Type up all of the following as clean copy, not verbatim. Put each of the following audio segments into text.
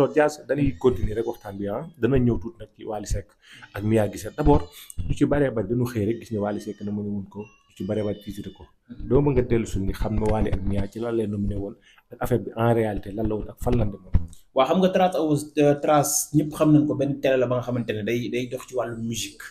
loolu Diaz dañuy continuer rek waxtaan bi dana ñëw tuuti nag ci Wally Seck ak Mia Guissé d'abord lu ci bëree bëri dañu xëy rek gis ne Wally Seck na mën a mun ko lu ci bëree bëri tiitre ko doo mën nga dellu suñ ni xam na Wally ak Mia ci lan leen nominé woon ak affaire bi en réalité lan la woon ak fan lan demoon. waa xam nga Trace Awards Trace ñëpp xam nañ ko benn télé la ba nga xamante ne day dox ci wàllu musique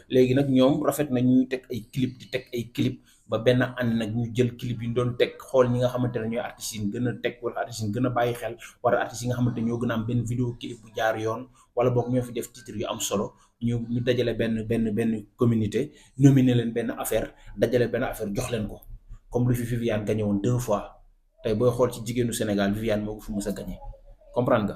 léegi nag ñoom rafet na ñuy teg ay clip di teg ay clip ba benn ànd nag ñu jël clip yi ñu doon teg xool ñi nga xamante ne ñooy artistes yi gën a teg wala artistes yi gën a bàyyi xel wala artistes yi nga xamante ne ñoo gën a am benn vidéo clip bu jaar yoon wala boog ñoo fi def titre yu am solo ñu dajale benn communauté nominé leen benn affaire dajale benn affaire jox leen ko comme lu fi Viviane gagné woon 2 fois tey booy xool ci jigéenu Sénégal Viviane moo ko fi mës a gagné comprendre nga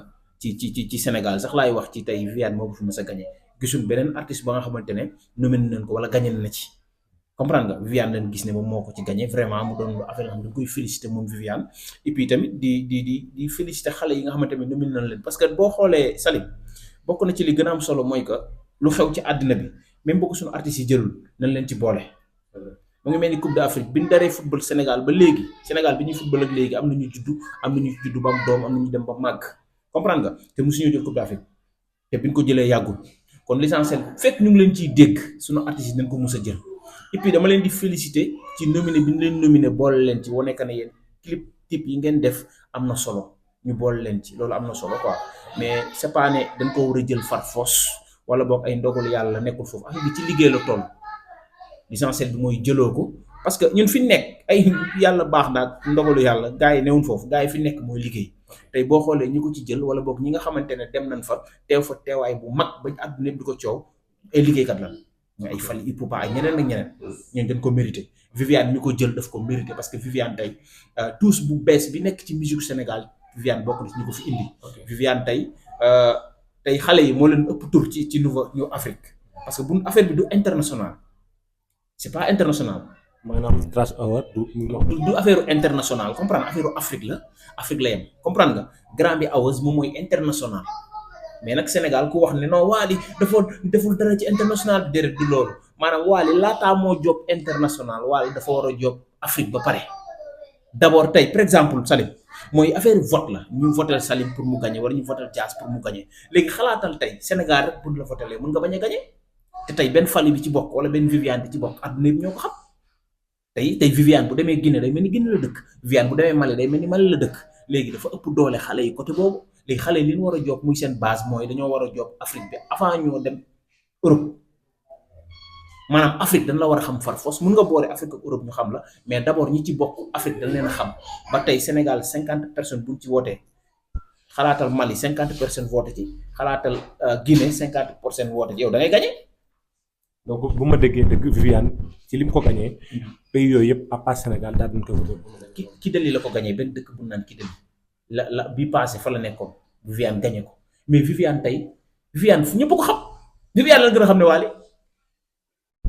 ci Sénégal sax laay wax ci tey Viviane moo ko fi mës a gagné gisul beneen artiste ba nga xamante ne nominé nañ ko wala gagné na ci. comprendre nga Viviane leen gis ne moom moo ko ci gagné vraiment mu doon affaire xam ne dañ koy féliciter moom Viviane et puis tamit di féliciter xale yi nga xamante ne nominé nañ leen parce que boo xoolee Salim bokk na ci li gën a am solo mooy que lu xew ci àddina bi même boo ko suñu artistes yi jëlul nañ leen ci boole. mu ngi mel ni Coupe d'Afrique bi ñu daree football Sénégal ba léegi Sénégal bi ñuy football ak léegi am na ñu juddu ba am doom am na ñu dem ba màgg comprendre nga te mosuñu jël Coupe d'Afrique te bi ñu ko jëlee yàggul kon l'essentiel fekk ñu ngi leen ciy dégg suñu artistes yi nañ ko mus a jël. et puis dama leen di féliciter ci nominé bi ñu leen nominé boole leen ci wane que ne yéen clip type yi ngeen def am na solo ñu boole leen ci loolu am na solo quoi mais c'est pas ne dañ ko war a jël far force wala boog ay ndogalu yàlla nekkul foofu affaire bi ci liggéey la toll l'essentiel bi mooy jëloo ko parce que ñun fi nekk ay yàlla baax na ak ndogalu yàlla gars yi newuñ foofu gars yi fi nekk mooy liggéey tey boo xoolee ñi ko ci jël wala boog ñi nga xamante ne dem nañ fa teew fa teewaay bu mag ba àdduna bi di ko coow ay liggéeykat la. ay fal Ipupa ay ñeneen ak ñeneen ñooñu dañ ko mérité Viviane mi ko jël daf ko mérité parce que Viviane tey tous bu bees bi nekk ci musique Sénégal Viviane bokk na ci ñu ko fi indi. Viviane tey xale yi moo leen ëpp tur ci nouveau ñu Afrique parce que bu affaire bi du international c'est pas international. maanaam Trace Awards du affaire international comprendre affaire Afrique la yem comprendre nga Grammy Awards moom mooy international. mais nag Sénégal ku wax ne non Wally deful dara ci international bi déedéet du loolu maanaam Wally laataa moo job international Wally dafa war a job Afrique ba pare d'abord tey par exemple Salim mooy affaire vote la ñu votel Salim pour mu gagner wala ñu votel Diaz pour mu gagner léegi xalaatal tey Sénégal rek pour la votelee mën nga bañ a gagner te tey benn Fally bi ci bokk wala benn Viviane bi ci bokk adduna bi ñoo ko xam tey Viviane bu demee Guinée day mel ni Guinée la dëkk Viviane bu demee Mali day mel ni Mali la dëkk léegi dafa ëpp doole xale yi côté boobu. léegi xale yi li ñu war a job muy seen base mooy dañoo war a job Afrique bi avant ñoo dem Europe maanaam Afrique dañ la war a xam far force mun nga boole Afrique ak Europe ñu xam la mais d'abord ñi ci bokk Afrique dañ leen a xam ba tey Sénégal 50 personnes buñ ci wootee xalaatal Mali 50 personnes voté ci xalaatal Guinée 50% voté ci yow da ngay gagné. donc bu ma déggee dëgg Viviane ci li mu ko gagné pays yooyu yëpp à part Sénégal daal duñ ko voté. Kidali la ko gagné benn dëkk bu naan Kidali. la bi passé fa la nekkoon Viviane gagné ko mais Viviane tey Viviane fu ñëpp ko xam Viviane la gën a xam ne Wally.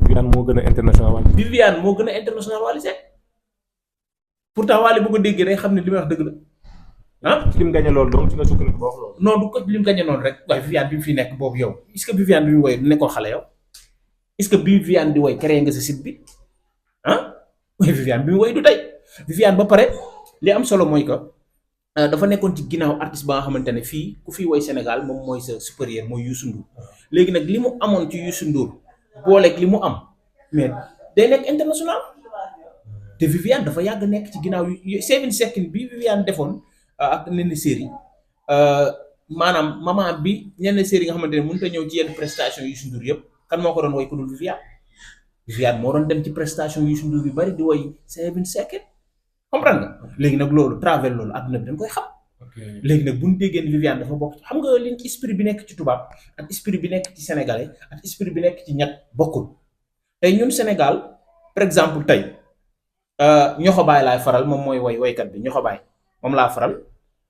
Viviane moo gën a international Wally. Viviane moo gën a international Wally Seck pourtant Wally bu ko déggee day xam ne li may wax dëgg la ci lim gagné loolu donc ci nga sukkandiku ba wax loolu. non du ko lim gagné noonu rek waaye Viviane bi mu fi nekk boobu yow est-ce que Viviane bi mu woy du nekkoon xale yow est-ce que bi Viviane di woy créé nga sa site bi waaye Viviane bi mu woy du tey Viviane ba pare li am solo mooy que. dafa nekkoon ci ginnaaw artiste ba nga xamante ne fii ku fi woy Sénégal moom mooy sa supérieur mooy Youssou Ndour léegi nag li mu amoon ci Youssou Ndour booleeg li mu am mais day nekk international te Viviane dafa yàgg nekk ci ginnaaw 7 secondes bi Viviane defoon ak nenn série maanaam maman bi ñenn série nga xamante ne mënut a ñëw ci yenn prestation Youssou Ndour yëpp kan moo ko doon woy ku dul Viviane moo doon dem ci prestation Youssou Ndour yu bari di woy 7 secondes. comprendre nga léegi nag loolu travers loolu adduna bi dañ koy xam. léegi nag bu ñu déggee ni Viviane dafa bokk xam nga li esprit bi nekk ci tubaab ak esprit bi nekk ci sénégalais ak esprit bi nekk ci ñett bokkul tey ñun Sénégal par exemple tey ñoxo baay laay faral moom mooy woykat bi ñoxo baay moom laa faral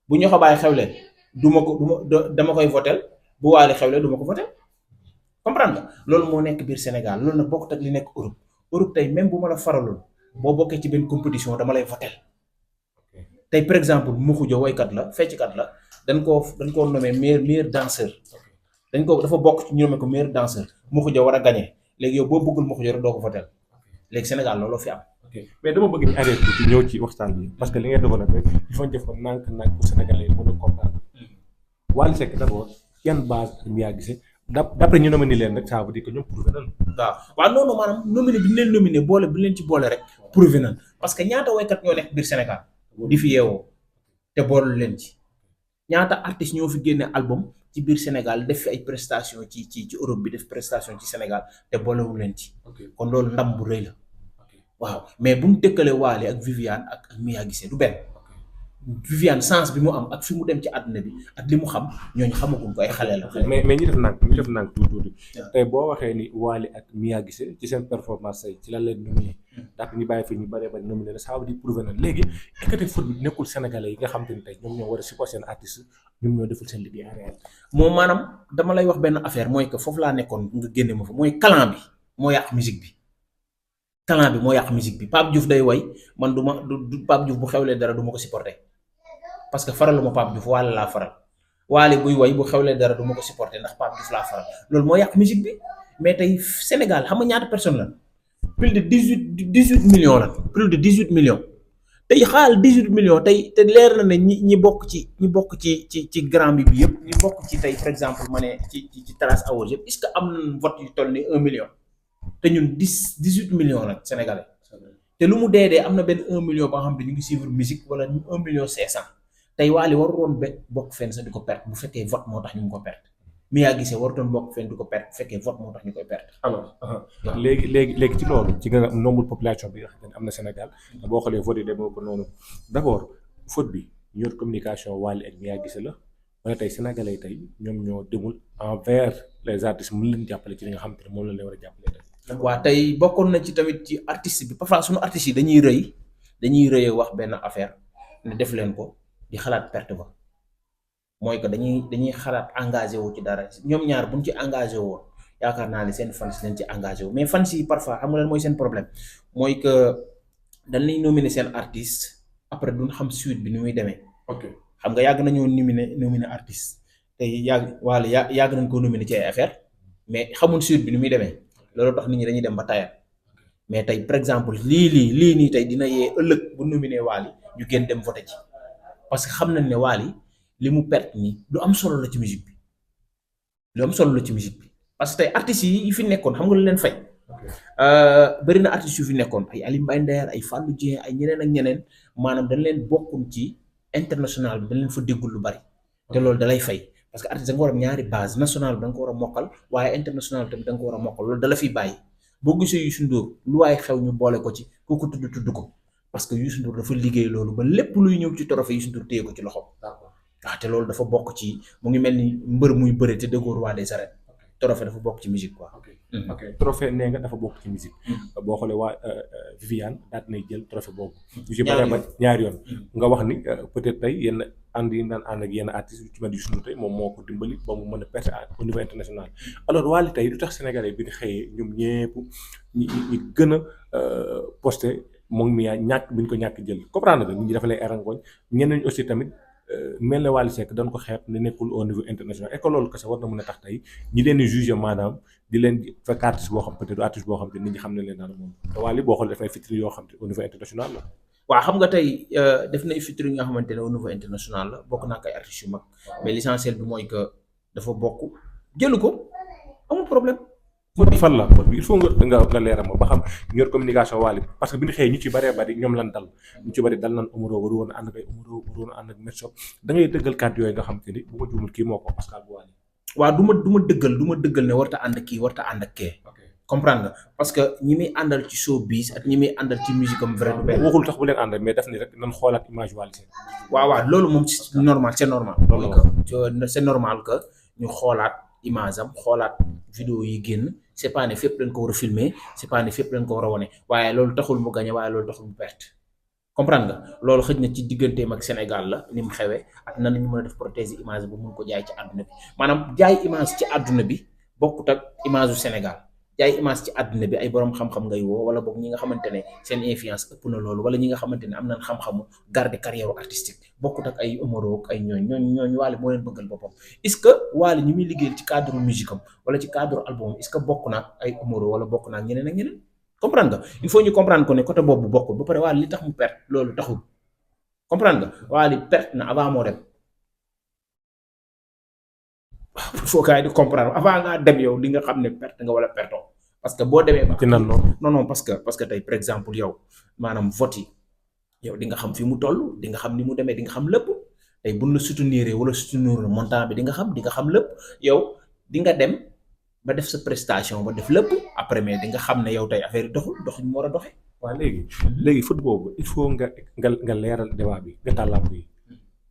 bu ñoxo baay xewlee dama koy votel bu Wally xewlee du ma ko votel comprendre nga loolu moo nekk biir Sénégal loolu nag bokkut ak li nekk Europe tey même bu ma la faraloon. boo bokkee ci benn compétition dama lay votel tey par exemple Mokhoudia woykat la fecckat la dañ koo nommé meilleur danseur dafa bokk ci ñu nommé ko meilleur danseur Mokhoudia war a gagné léegi yow boo bëggul Mokhoudia rek doo ko votel léegi Sénégal looloo fi am. mais dama bëgg ñu arrêté ci ñëw ci waxtaan bi parce que li ngay développé il faut def ko nànk pour Sénégalais mën a comprendre Wally Seck d'abord yan base ak Mia Guissé d'après ñu nominé leen rek ça veut dire que ñoom prouvé nañ. waaw noonu maanaam nominé bi ñu leen nominé boole bi ñu leen ci boole rek prouvé nañ parce que ñaata waykat ñoo nekk biir Sénégal di fi yeewoo te boole leen ci ñaata artistes ñoo fi génne album ci biir Sénégal def fi ay prestation ci Europe bi def prestation ci Sénégal te boolewul leen ci kon loolu ndam bu rëy la waaw mais bu ñu dëkkalee Wally ak Viviane ak Mia Guissé du benn Viviane sens bi mu am ak fi mu dem ci àdduna bi ak li mu xam ñooñu xamaguñ ko ay xale la. mais ñu def nànk tuuti tey boo waxee ni Wally ak Mia Guissé ci seen performance tey ci lan leen nominé ndax ñu bàyyi fi ñu bëree bëri nominé la ça veut dire prouvé na léegi école foot bi nekkul sénégalais yi nga xam te ni tey ñoom ñoo war a supporter seen artiste ñoom ñoo deful seen liggéey en réalité. moom maanaam dama lay wax benn affaire mooy que foofu laa nekkoon nga génne ma fa mooy clan bi moo yàq musique bi. clan bi moo yàq musique bi Pape Diouf day woy man du Pape Diouf bu xewlee dara du ma ko supporter parce que faraluma Pape Diouf Wally laa faral Wally buy woy bu xewlee dara du ma ko supporter ndax Pape Diouf laa faral loolu moo yàq musique bi mais tey Sénégal xam nga ñaata personne la plus de 18 millions la plus de 18 millions tey xaal 18 millions tey te leer na ne ñi bokk ci grand bi yëpp ñi bokk ci tey par exemple ma ne ci Trace Awards yëpp est-ce que am na vote yu toll ni 1 million te ñun 18 millions la Sénégalais te lu mu dee am na benn 1 million ba nga xam ne ñu ngi suivre musique wala 1 million 500 tey Wally waruloon bokk fenn sax di ko perte bu fekkee vote moo tax ñu ngi ko perte Mia Guissé warutoon bokk fenn di ko perte bu fekkee vote moo tax ñu koy perte. alors léegi ci loolu ci nga nombre population bi nga xam ne am na Sénégal boo xoolee vote yi demoo ko noonu d'abord faute bi ñor communication Wally ak Mia Guissé la wala tey sénégalais yi tey ñoom ñoo demul envers les artistes mën leen jàppale ci li nga xam te ne moom la leen war a jàppale tey. waaw tey bokkoon na ci tamit ci artiste bi parfois suñu artistes yi dañuy rëy wax benn affaire ne def leen ko di xalaat perte ba mooy que dañuy xalaat engagé wu ci dara ñoom ñaar buñ ci engagé woon yaakaar naa ne seen fans dañ ci engagé wu mais fans yi parfois xam nga lan mooy seen problème mooy que dañ lay nominer seen artiste après duñ xam suite bi ni muy demee. ok xam nga yàgg nañoo nominer artiste tey yàgg nañ ko nominer ci ay affaire mais xamul suite bi ni muy demee. loolu tax nit ñi dañuy dem ba tayal mais tey par exemple lii nii tey dina yee ëllëg bu nominé Wally ñu gën dem voté ci parce que xam nañ ne Wally li mu perte nii lu am solo la ci musique bi parce que tey artistes yi fi nekkoon xam nga lu leen fay. bëri na artistes yu fi nekkoon ay Aly Mbaye Nder ay Fallou Dieng ay ñeneen ak ñeneen maanaam dañ leen bokkum ci international bi dañ leen fa déggul lu bari te loolu dalay fay. parce que artiste da nga war a ñaari base nationale bi da nga ko war a mokkal waaye international bi tamit da nga ko war a mokkal loolu dala fi bàyyi boo gisee Youssou Ndour lu waaye xew ñu boole ko ci ku ko tudd ko parce que Youssou Ndour dafa liggéey loolu ba lépp luy ñëw ci trophée Youssou Ndour téye ko ci loxo waaw te loolu dafa bokk ci mu ngi mel ni mbër muy bëre te déggoo roi des arènes trophée dafa bokk ci musique quoi. ok trophée nee nga dafa bokk ci musique boo xoolee waa Viviane daal nay jël trophée boobu. ñaari yoon nga wax ni peut-être tey yenn ànd yi daan ànd ak yenn artistes yu ci mel ni Youssou Ndour tey moom moo ko dimbali ba mu mën a percer au niveau international alors Wally tey lu tax sénégalais bi di xëyee ñoom ñëpp ñi gën a posté moom mi ñàkk bi ñu ko ñàkk jël comprendre nga nit ñi dafa lay erangoñ ñeneen ñi aussi tamit mel na Wally Seck dañ ko xeeb ne nekkul au niveau international et que loolu kese war na mën a tax tey ñi leen di jugé maanaam di leen fekk artiste boo xam peut-être artiste boo xam te nit ñi xam ne leen daal moom te Wally boo xoolee dafay featuring yoo xam te au niveau international la. waaw xam nga tey def na featuring nga xamante ne au niveau international la bokk naa ak ay artistes yu mag mais l'essentiel bi mooy que dafa bokk jëlu ko amul problème. faute bi fan la faute bi il faut nga leeral ma ba xam ñor communication Wally parce que bi ñu xëyee ñu ci bëree bëri ñoom lan dal ñu ci bëri dal nan Omaro waru woon ànd ak ay Omaro waru woon ànd ak Metso da ngay dëggal kàddu yooyu nga xam te ni bu ko juumul kii moo ko Pascal bu Wally. waaw du ma dëggal ne warta ànd ak kii warta ànd ak kee. comprendre nga parce que ñi muy àndal ci showbiz ak ñi muy àndal ci musique am vrai benn waxul tax bu leen àndal mais def ni rek nan xoolaat image Wally Seck. waaw loolu moom c'est normal c'est normal que ñu xoolaat image am xoolaat vidéo yi génn c'est pas ne fépp lañ ko war a filmer c'est pas ne fépp lañ ko war a wone waaye loolu taxul mu gagné waaye loolu taxul mu perte comprendre nga loolu xëj na ci digganteem ak Sénégal la ni mu xewee ak nan ñu mën a def protéger image bu mun ko jaay ci àdduna bi maanaam jaay image ci àdduna bi bokkut ak image u Sénégal jaay image ci àdduna bi ay borom xam-xam ngay woo wala boog ñi nga xamante ne seen influence ëpp na loolu wala ñi nga xamante ne am nañ xam-xamu garder carrière artistique bokkut ak ay Omaro ak ay ñooñu Wally moo leen bëggal boppam est-ce que Wally ñi muy liggéeyal ci cadre musique am wala ci cadre album est-ce que bokk na ak ay Omaro wala bokk na ak ñeneen ak ñeneen comprendre nga il faut ñu comprendre ko ne côté boobu bokkul ba pare Wally li tax mu perte loolu taxul comprendre nga Wally perte na avant moo dem il faut gars yi di comprendre avant ngaa dem yow di nga xam ne perte nga wala perto parce que boo demee ba ci nan noonu. non parce que tey par exemple yow maanaam vote yi yow di nga xam fi mu toll di nga xam ni mu demee di nga xam lépp tey buñ la soutenir wala soutenir montant bi di nga xam lépp yow di nga dem ba def sa prestation ba def lépp après mais di nga xam ne yow tey affaire yi doxul mu war a doxee. waaw léegi foot boobu il faut nga leeral débat bi nga tàllaat yi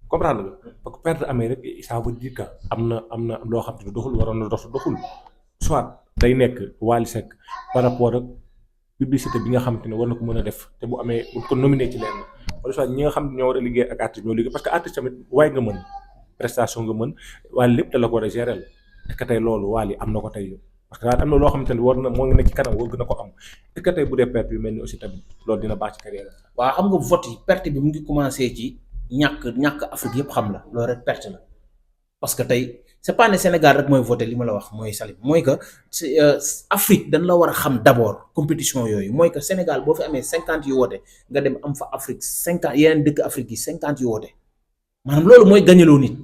comprendre nga parce que perte amee rek ça veut dire que am na loo xam te ne doxul waroon na doxul soit day nekk Wally Seck par rapport ak publicité bi nga xam te ne war na ko mën a def te bu amee bu ko nominé ci lenn wala soit ñi nga xam ne ñoo war a liggéey ak artiste ñoo liggéey parce que artiste tamit waay nga mën prestation nga mën waaye lépp da la ko war a gérer est-ce que tey loolu Wally am na ko tey parce que am na loo xamante ne war na moo ngi nekk ci kanam war gën a ko am est-ce que tey bu dee perte yu mel ni aussi tamit loolu dina baax ci carrière. waaw xam nga vote yi perte bi mu ngi commencé ci ñàkk Afrique yëpp xam la loolu rek perte la parce que tey c'est pas ne Sénégal rek mooy voté li ma la wax mooy Salim mooy que Afrique dañ la war a xam d'abord compétition yooyu mooy que Sénégal boo fi amee 50 yu woote nga dem am fa Afrique 50 yeneen dëkk Afrique yi 50 yu woote maanaam loolu mooy gañaloo nit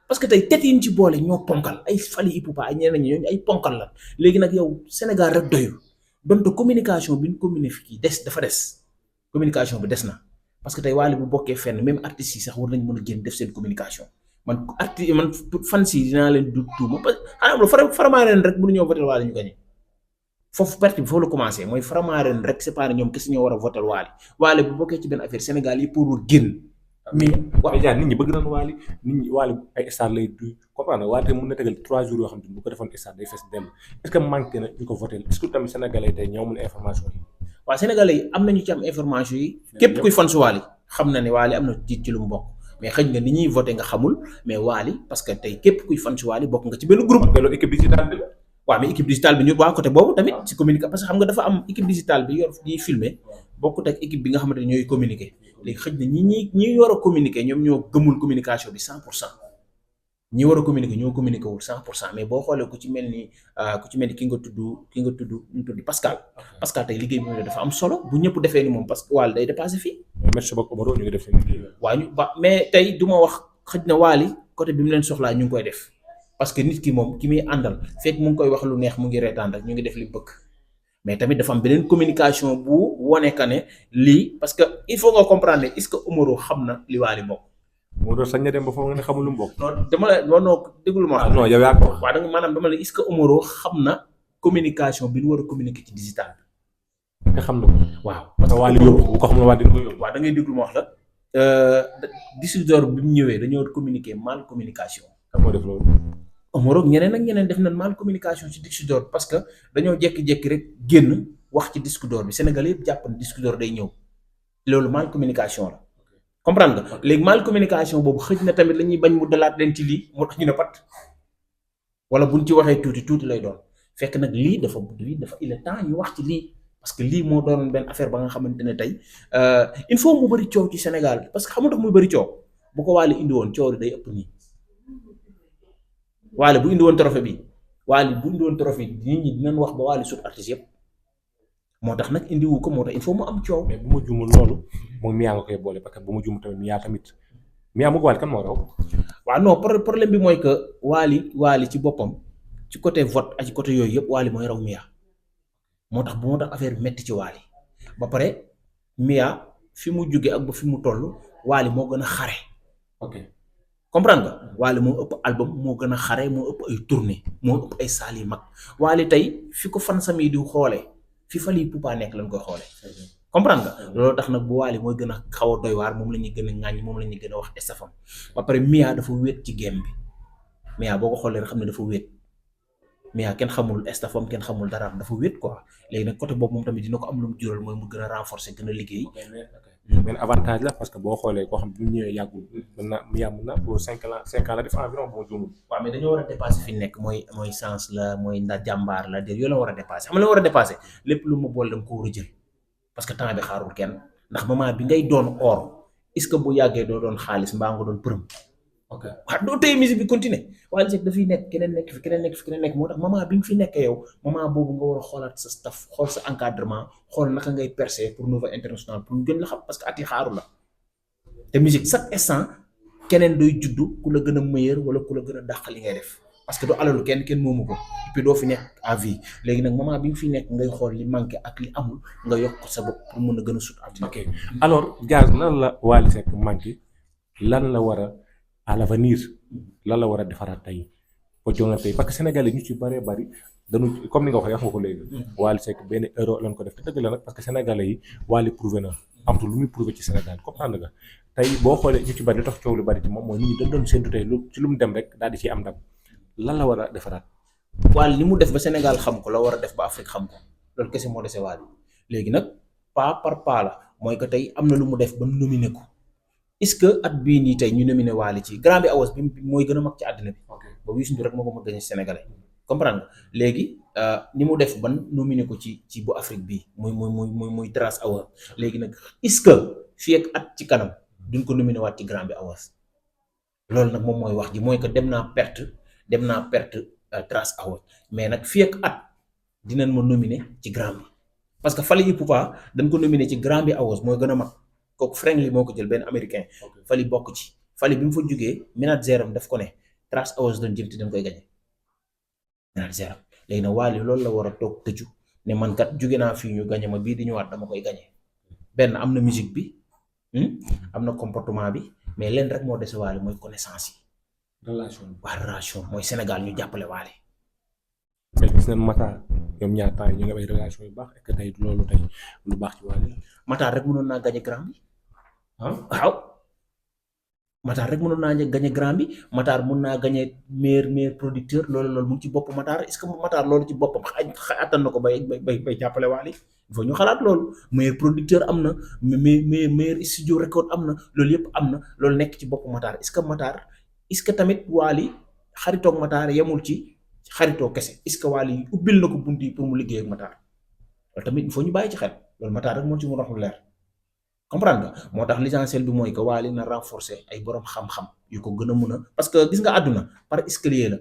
parce que tey tet yi ñu ci boole ñoo ponkal ay Fally Ipupa ay ñeneen ñooñu ay ponkal la léegi nag yow Sénégal rek doyul donte communication bi ñu communiqué fii dafa des communication bi des na. parce que tey Wally bu bokkee fenn même artistes yi sax war nañ mën a génn def seen communication man fan si dinaa leen du tuuma parce que xanaa Faramareen rek mënu ñoo votel Wally ñu gagné foofu perte bi foofu la commencé mooy Faramareen rek c'est pas ñoom kese ñoo war a votel Wally bu bokkee ci benn affaire Sénégal yi pour génn mais waaw déjà nit ñi bëgg nañ Wally nit ñi Wally ay stade lay du comprendre Wally te mën na tegal 3 jours yoo xam te bu ko defoon stade day fees dell est-ce que manqué na ñu ko votel est-ce que tamit sénégalais tey ñoo mën information yi. waaw sénégalais yi am nañu ci am information yi képp kuy fan su Wally xam na ne Wally am na ci lu mu bokk mais xëy na ni ñuy voté nga xamul mais Wally parce que tey képp kuy fan su Wally bokk nga ci benn groupe. loolu équipe digitale bi la. waaw mais équipe digitale bi ñu waa côté boobu tamit ci communication parce que xam nga dafa am équipe digitale bi yor ñuy filmer bokkut ak équipe bi nga xamante ne ñooy communiquer léegi xëy na ñi war a communiquer ñoom ñoo gëmul communication bi 100% ñi war a communiquer ñoo communiquer wul 100% mais boo xoolee ku ci mel ni ki nga tudd Pascal tey liggéey bi dafa am solo bu ñëpp defee ni moom parce que Wally day dépassé fii. merci beaucoup Omaro ñu ngi def seen liggéey. waaw mais tey du ma wax xëj na Wally côté bi mu leen soxlaa ñu ngi koy def parce que nit ki moom ki muy àndal fekk mu ngi koy wax lu neex mu ngi reetaan rek ñu ngi def li bëgg mais tamit dafa am beneen communication bu wone ka ne lii parce que il faut nga comprendre est-ce que Omaro xam na li Wally bokk. Omaro sañ na dem ba foofu nga ne xamul lu mu bokk. non dama la non déglu ma. non yow yaa ko wax. waaw da nga maanaam dama la est-ce que Omaro xam na communication bi ñu war a communiquer ci digital bi. nga xam na ko. waaw parce que Wally yóbbu bu ko xam ne waa dina ko yóbbu. waaw da ngay déglu ma wax la. diffuseur bi mu ñëwee dañoo communiquer mal communication. kan moo def loolu. Omaro ak ñeneen def nañ mal communication ci disque d'or parce que dañoo jékki-jékki rek génn wax ci disque d'or bi Sénégal yëpp jàpp na disque d'or day ñëw loolu mal communication la comprendre nga léegi mal communication boobu xëj na tamit la ñuy bañ mu dalaat leen ci lii moo tax ñu ne pat wala buñ ci waxee tuuti lay doon fekk nag lii dafa il est temps ñu wax ci lii parce que lii moo doon benn affaire ba nga xamante ne tey il faut mu bëri coow ci Sénégal parce que xam nga tax muy bëri coow bu ko Wally indi woon coow li day ëpp nii. Wally bu indi woon trophée bi nit ñi dinañ wax ba Wally sut artiste yëpp moo tax nag indiwu ko moo tax il faut mu am coow. mais bu ma juumul loolu moom Mia nga koy boole parce que bu ma juumul tamit Mia mu ko Wally kan moo raw. waaw non problème bi mooy que Wally ci boppam ci côté vote ak ci côté yooyu yëpp Wally mooy raw Mia moo tax affaire bi metti ci Wally ba pare Mia fi mu jóge ak ba fi mu toll Wally moo gën a xare. ok. comprendre nga Wally moo ëpp album moo gën a xare moo ëpp ay tournée moo ëpp ay saal yu mag Wally tey fi ko fan sami di xoolee fi Fally Ipupa nekk lañ koy xoolee comprendre nga loolu tax nag bu Wally mooy gën a xaw a doy waar moom la ñuy gën a ŋàññ moom la ñuy gën a wax estafam ba pare Mia dafa wéet ci game bi Mia boo ko xoolee rek xam ne dafa wéet Mia kenn xamul estafam kenn xamul dara dafa wéet quoi léegi nag côté boobu moom tamit dina ko am lu mu jural mooy mu gën a renforcer gën a liggéey. benn avantage la parce que boo xoolee koo xam ne bu ñëwee yàggul Mia mën na pour 5 ans la def environ boo juumul. waaw mais dañoo war a dépasser fi nekk mooy sens la mooy ndax jàmbaar la dér yoo la war a dépasser xam nga la war a dépasser lépp lu ma boole dama ko war a jël parce que temps bi xaarul kenn ndax moment bi ngay doon or est-ce que bu yàggee doo doon xaalis mbaa nga doon përëm. ok waaw doo téye musique bi continuer Wally Seck dafay nekk keneen nekk moo tax moment bi nga fi nekk yow moment boobu nga war a xoolaat sa staff xool sa encadrement xool naka ngay percer pour niveau international pour ñu gën la xam parce que at yi xaaru la te musique chaque instant keneen doy juddu ku la gën a meilleur wala ku la gën a dàq li ngay def parce que du alalu kenn moomu ko et puis doo fi nekk à vie léegi nag moment bi nga fi nekk ngay xool li manqué ak li amul nga yokk ko sa bopp pour mun a gën a sut àddina. ok alors Diaz lan la Wally Seck manqué lan la war a à l'avenir lan la war a defaraat tey ko jonga tey parce que Sénégalais ñu ci bëree bëri dañu comme ni nga waxee wax nga ko léegi. Wally Seck benn euro lañ ko def te dëgg la nag parce que Sénégalais yi Wally prouvé na amatul lu muy prouvé ci Sénégal comprendre nga tey boo xoolee ñu ci bëri li tax coow lu bëri ci moom mooy nit ñi dañ doon séntu tey lu ci lu mu dem rek daal di ciy am ndam lan la war a defaraat. Wally li mu def ba Sénégal xam ko la war a def ba Afrique xam ko loolu kese moo dese Wally léegi nag pas par pas la mooy que tey am na lu mu def ba nominé ko est-ce que at bii nii tey ñu nominé Wally ci Grammy Awards bi mooy gën a mag ci àddina bi. ba Youssou Ndour rek moo ko mën gagné Sénégalais comprendre nga léegi ni mu def ban nominé ko ci bu Afrique bii muy Trace Award léegi nag est-ce que fii ak at ci kanam duñ ko nominé waat ci Grammy Awards loolu nag moom mooy wax ji mooy que dem naa perte Trace Award mais nag fii ak at dinañ ma nominé ci Grammy parce que Fally Ipupa dañ ko nominé ci Grammy Awards mooy gën a mag kooku Frank moo ko jël benn américain Fally bokk ci Fally bi mu fa jógee manager am daf ko ne Trace Awards doon jëm te dañ koy gagné manager am léegi nag Wally loolu la war a toog tëju ne man kat jóge naa fii ñu gagné ma bii di ñëwaat dama koy gagné benn am na musique bi am na comportement bi mais leen rek moo dese Wally mooy connaissance yi. relation mooy Sénégal ñu jàppale Wally. mais gis nañ Matar ñoom ñaar temps yi ñu ngi ay relation yu baax et que tey loolu tey lu baax ci Wally. Matar rek mënoon naa gagné grand bi. waaw Matar rek mënoon naa gagné grand bi Matar mën naa gagné meilleur producteur loolu mu ngi ci bopp Matar est-ce que Matar loolu ci boppam attan na ko bay jàppale Wally il faut ñu xalaat loolu meilleur producteur am na meilleur studio record am na loolu yëpp am na loolu nekk ci bopp Matar est-ce que tamit Wally xaritoog Matar yemul ci xaritoo kese est-ce que Wally ubbil na ko bunt yi pour mu liggéey ak Matar loolu tamit il faut ñu bàyyi ci xel loolu Matar rek moo ci mën a wax lu leer comprendre nga moo tax l'essentiel bi mooy que Wally na renforcer ay borom xam-xam yu ko gën a mun a parce que gis nga àdduna par escalier la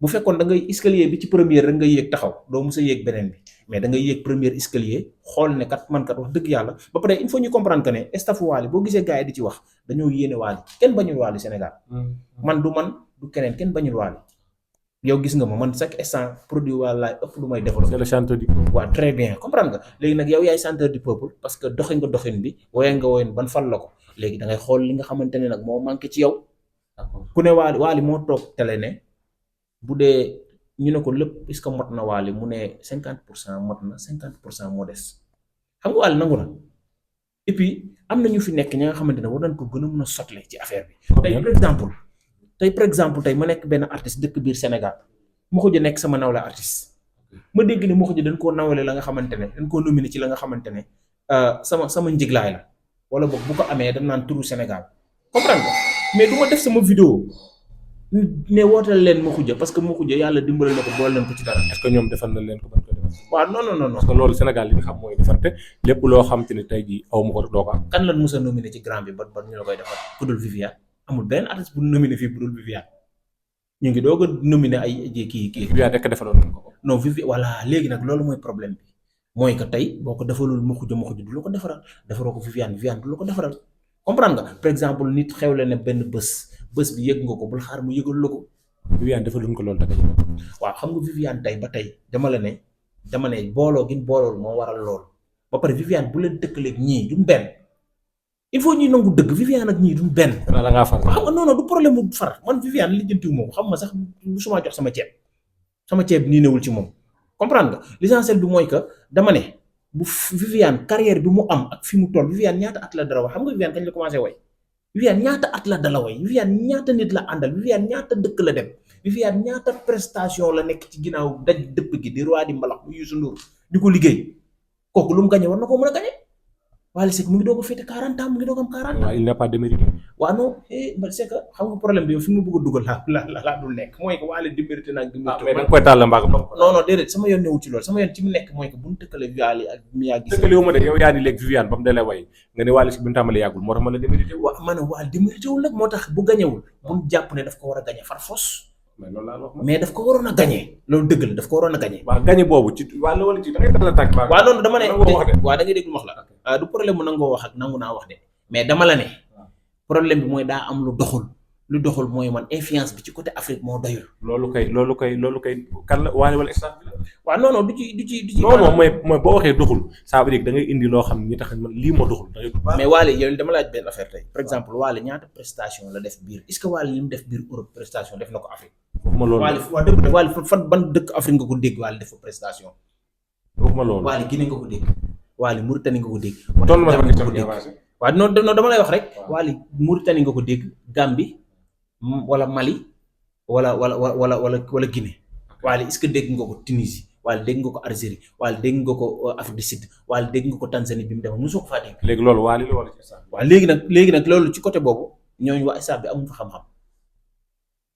bu fekkoon da ngay escalier bi ci première rek nga yéeg taxaw doo mus a yéeg beneen bi mais da ngay yéeg première escalier xool ne kat man kat wax dëgg yàlla ba pare il faut ñu comprendre que ne staff Wally boo gisee gars yi di ci wax dañoo yéene Wally kenn bañul Wally Sénégal man du keneen kenn bañul Wally yow gis nga ma man chaque instant produit Wally laay ëpp lu may développé. c'est le chanteur du peuple. waaw très bien comprendre nga léegi nag yow yaay chanteur du peuple parce que doxin nga doxin bi woyee nga woyin ban fal la ko léegi da ngay xool li nga xamante ne nag moo manqué ci yow. ku ne Wally moo toog télé ne bu dee ñu ne ko lépp est-ce que mot na Wally mu ne 50% mot na 50% moo des xam nga Wally nangu na et puis am na ñu fi nekk ñi nga xamante ne war nañ ko gën a mën a sotle ci affaire bi. tey par exemple tey ma nekk benn artiste dëkk biir Sénégal Mokhoudia nekk sama nawle artiste ma dégg ne Mokhoudia dañ koo nawle la nga xamante ne dañ koo nominé ci la nga xamante ne sama njiglaay la wala boog bu ko amee dañ naan turu Sénégal comprendre nga mais du ma def sama vidéo ne wootal leen Mokhoudia parce que Mokhoudia yàlla dimbali na ko boole leen ko ci dara. est-ce que ñoom defal na leen ko ban ko defal. waaw non parce que loolu Sénégal li nga xam mooy defante lépp loo xam te ne tey jii aw ma ko doo ko am. kan lan mos a nominé ci grand bi ba ñu la koy defal ku dul Viviane amul benn artiste bu nominé fii bu dul Viviane ñu ngi doog a nominé ay kii. Viviane rek defaloon nañ ko. non Viviane voilà léegi nag loolu mooy problème bi mooy que tey boo ko defalul Mokhoudia du la ko defaral defaroo ko Viviane du la ko defaral comprendre nga par exemple nit xewle ne benn bés bi yëg nga ko bul xaar mu yëgal la ko. Viviane defaluñ ko loolu tamit. waaw xam nga Viviane tey ba tey dama ne booloo gi boolool moo waral lool ba pare Viviane bu leen dëkkaleeg ñii duñ benn il faut ñuy nangu dëgg Viviane ak ñii duñ benn. da ngaa far xam nga non du problème mu far man Viviane lijjantiwu moom xam nga sax musuma jox sama ceeb nii newul ci moom comprendre nga l'essentiel bi mooy que dama ne bu Viviane carrière bi mu am ak fi mu toll Viviane ñaata at la dara way xam nga Viviane kañ la commencé way Viviane ñaata at la dala way Viviane ñaata nit la àndal Viviane ñaata dëkk la dem Viviane ñaata prestation la nekk ci ginnaaw daj dëpp gi di roi di mbalax bu Youssou Ndour di ko liggéey kooku lu mu gañe war na koo mën a gañe Wally Seck mu ngi doog a féete 40 ans mu ngi doog am 40 ans. waaw il n'a pas démérité. waaw non c'est que xam nga problème bi yow fi mu bëgg a dugal laa dul nekk mooy que Wally démérité naa démérité. mais da nga koy tàll mbaa ko. non déedéet sama yoon newul ci loolu sama yoon ci mu nekk mooy que bu ñu tëkkalee Wally ak Mia Guissé. tëkkalewu ma de yow yaa ni léegi Viviane ba mu dalee way nga ne Wally Seck bi mu tàmbalee yàggul moo tax man la démérité. waaw ma ne Wally démérité wul nag moo tax bu gañewul bu ñu jàpp ne daf ko war a gañe far fos. mais daf ko waroon a gañe loolu dëgg la daf ko waroon a gañe. waaw gañe boobu ci wàll wala ci da ngay dal tànk. waaw noonu dama ne waaw da ngay dégg lu wax la du problème mu nangoo wax ak nangu naa wax de mais dama la ne problème bi mooy daa am lu doxul lu doxul mooy man influence bi ci côté Afrique moo doyul. loolu kay kan la Wally wala staff bi la. waaw non non du ci. non non mooy boo waxee doxul ça veut dire da ngay indi loo xam ne ñi tax man lii moo doxul. mais Wally yow dama laaj benn affaire tey par exemple Wally ñaata prestation la def biir est-ce que Wally li mu def biir Europe prestation def na ko Afrique. waxuma loolu Wally waa dëgg Wally fan ban dëkk Afrique nga ko dégg Wally def fa prestation. waxuma loolu. Wally Guinée nga ko dégg. Wally Mauritanie nga ko dégg. toll ma nga ko dégg. avancé. waaw non dama lay wax rek. Wally Mauritanie nga ko dégg Gambie wala Mali wala Guinée. Wally est-ce que dégg nga ko Tunisie Wally dégg nga ko Algérie Wally dégg nga ko Afrique du Sud Wally dégg nga ko Tanzanie bi mu dem mosoo ko faa dégg. léegi loolu Wally la wala ci staff. waaw léegi nag loolu ci côté boobu ñooñu waa staff bi amuñ fa xam-xam.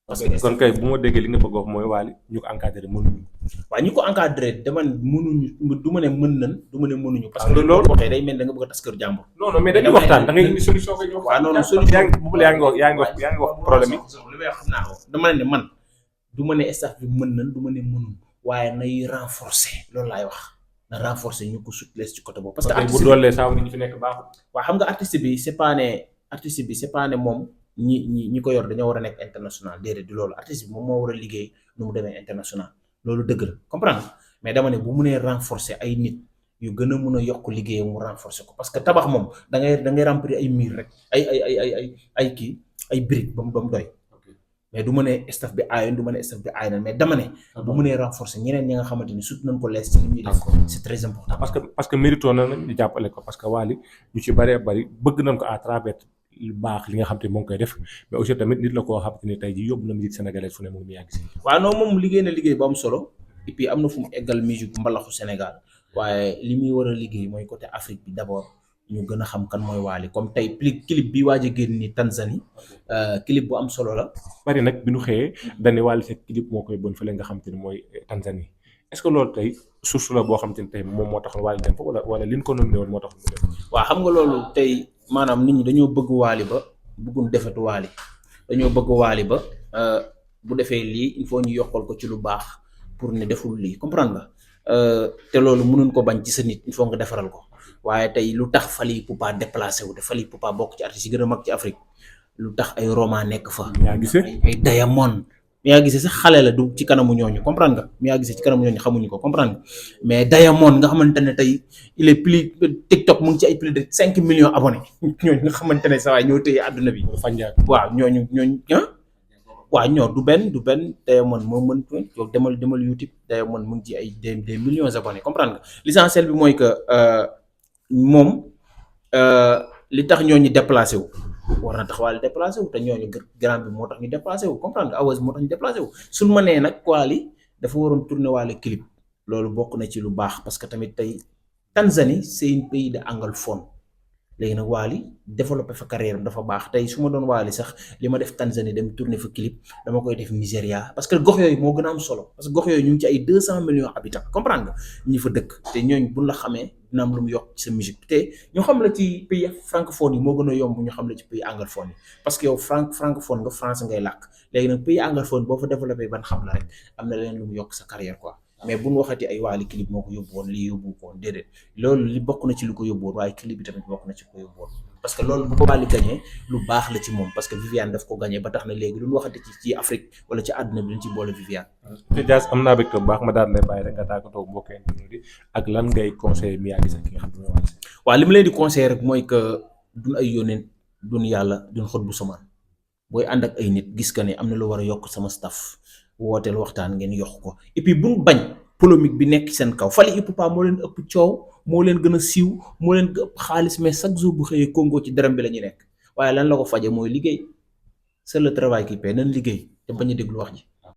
parce que kon kay bu ma déggee li nga bëgg a wax mooy Wally ñu ko encadré mënuñu. waaw ñi ko encadré dama mënuñu du ma ne mën nañ du ma ne mënuñu. parce que loolu loolu waxee day mel da nga bëgg a tas kër jàmbur. non non mais dañuy waxtaan da ngay indi solution koy ñu waaw non non solution yaa ngi wax problème yi. li may wax xam naa ko dama ne man du ma ne staff bi mën nañ du ma ne mënuñ waaye nay renforcer loolu laay wax na renforcer ñu ko soutenir ci côté boobu. parce que artiste bu doolee saa ñu fi nekk baaxul. waaw xam nga artiste bi c'est pas ne moom ñi ko yor dañoo war a nekk international déedéet du loolu artiste bi moom moo war a liggéey nu mu demee international loolu dëgg la comprendre mais dama ne bu mënee renforcer ay nit yu gën a mun a yokk liggéeyam mu renforcer ko parce que tabax moom da ngay remplir ay mur rek ay kii ay briques ba mu doy mais du ma ne staff bi aayoon du ma ne staff bi aay na mais dama ne bu mënee renforcer ñeneen ñi nga xamante ni surtout nañ ko lees ci li muy def c'est très important. parce que mérito na ñu jàppale ko parce que Wally ñu ci bëree bëri bëgg nañ ko à travers lu baax li nga xam te moo ngi koy def mais aussi tamit nit la koo xam te ni tey jii yóbbu na musique sénégalaise fu ne mu ngi yàgg si. waaw non moom liggéey na liggéey bu am solo et puis am na fu mu eggal musique mbalaxu Sénégal waaye li muy war a liggéey mooy côté Afrique bi d'abord ñu gën a xam kan mooy Wally comme tey clip bi waaj a génn ni Tanzanie clip bu am solo la. bari nag bi ñu xëyee dañ Wally Seck clip moo koy bon fële nga xam te ni mooy Tanzanie est-ce que loolu tey source la boo xam te ni tey moom moo taxoon Wally dem fa wala li ñu ko nominé woon moo tax mu dem. waaw xam nga loolu tey maanaam nit ñi dañoo bëgg Wally ba bëgguñ defetu Wally dañoo bëgg Wally ba bu defee lii il faut ñu yokkal ko ci lu baax pour ne deful lii comprendre nga te loolu mënuñ ko bañ ci sa nit il faut nga defaral ko waaye tey lu tax Fally Ipupa déplacé wu te Fally Ipupa bokk ci artistes yi gën a mag ci Afrique lu tax ay Roma nekk fa. yaa gisee ay Diamond mi yaa gisee sax xale la du ci kanamu ñooñu comprendre nga mi yaa gisee ci kanamu ñooñu xamuñu ko comprendre nga mais Diamond nga xamante ne tey il est plus TikTok mu ngi ci ay plus de 5 millions abonnés ñooñu nga xamante ne saa waay ñoo téye àdduna bi. waaw ñooñu waaw ñoo du benn Diamond moo mën yow demal YouTube Diamond mu ngi ci ay des millions abonnés comprendre nga l'essentiel bi mooy que moom li tax ñooñu déplacé wu. war na tax Wally déplacé wu te ñooñu grand bi moo tax ñu déplacé wu comprendre nga Awaz moo tax ñu déplacé wu suñ ma nee nag Wally dafa waroon tourner Wally clip loolu bokk na ci lu baax parce que tamit tey Tanzanie c'est un pays de anglophone léegi nag Wally développé fa carrière dafa baax tey su ma doon Wally sax li ma def Tanzanie dem tourner fa clip dama koy def Nigéria parce que gox yooyu moo gën a am solo parce que gox yooyu ñu ngi ci ay 200 millions habitants comprendre nga ñi fa dëkk te ñooñu buñ la xamee dina am lu mu yokk ci sa musique te ñu xam la ci pays francophone yi moo gën a yomb ñu xam la ci pays anglophone yi parce que yow francophone nga français ngay làkk léegi nag pays anglophone boo fa développé ban xam la rek am na leen lu mu yokk sa carrière quoi mais bu ñu waxati ay Wally clip moo ko yóbbu woon lii yóbbu ko woon déedéet loolu li bokk na ci lu ko yóbbu woon waaye clip bi tamit bokk na ci ko yóbbu woon parce que loolu bu ko Wally gagné lu baax la ci moom parce que Viviane daf ko gagné ba tax na léegi lu ñu waxati ci Afrique wala ci àdduna bi dañ ci boole Viviane. te Dias am naa bëgg bu baax ma daal lay bàyyi rek nga tàggatoo mbokk yi ak lan ngay conseiller Mia Guissé ki nga xam ne mooy Wally Seck. waaw li ma leen di conseiller rek mooy que duñ ay yónneen duñ yàlla duñ xot bu samaan booy ànd ak ay nit gis que ne am na lu war a yokk sama staff wooteel waxtaan ngeen yokk ko et puis buñ bañ polémique bi nekk seen kaw Fally Ipupa moo leen ëpp coow moo leen gën a siiw moo leen gën a ëpp xaalis mais chaque jour bu xëyee Congo ci dërëm bi la ñu nekk waaye lan la ko faje mooy liggéey c'est le travail qui paie nañ liggéey te bañ a déglu wax ji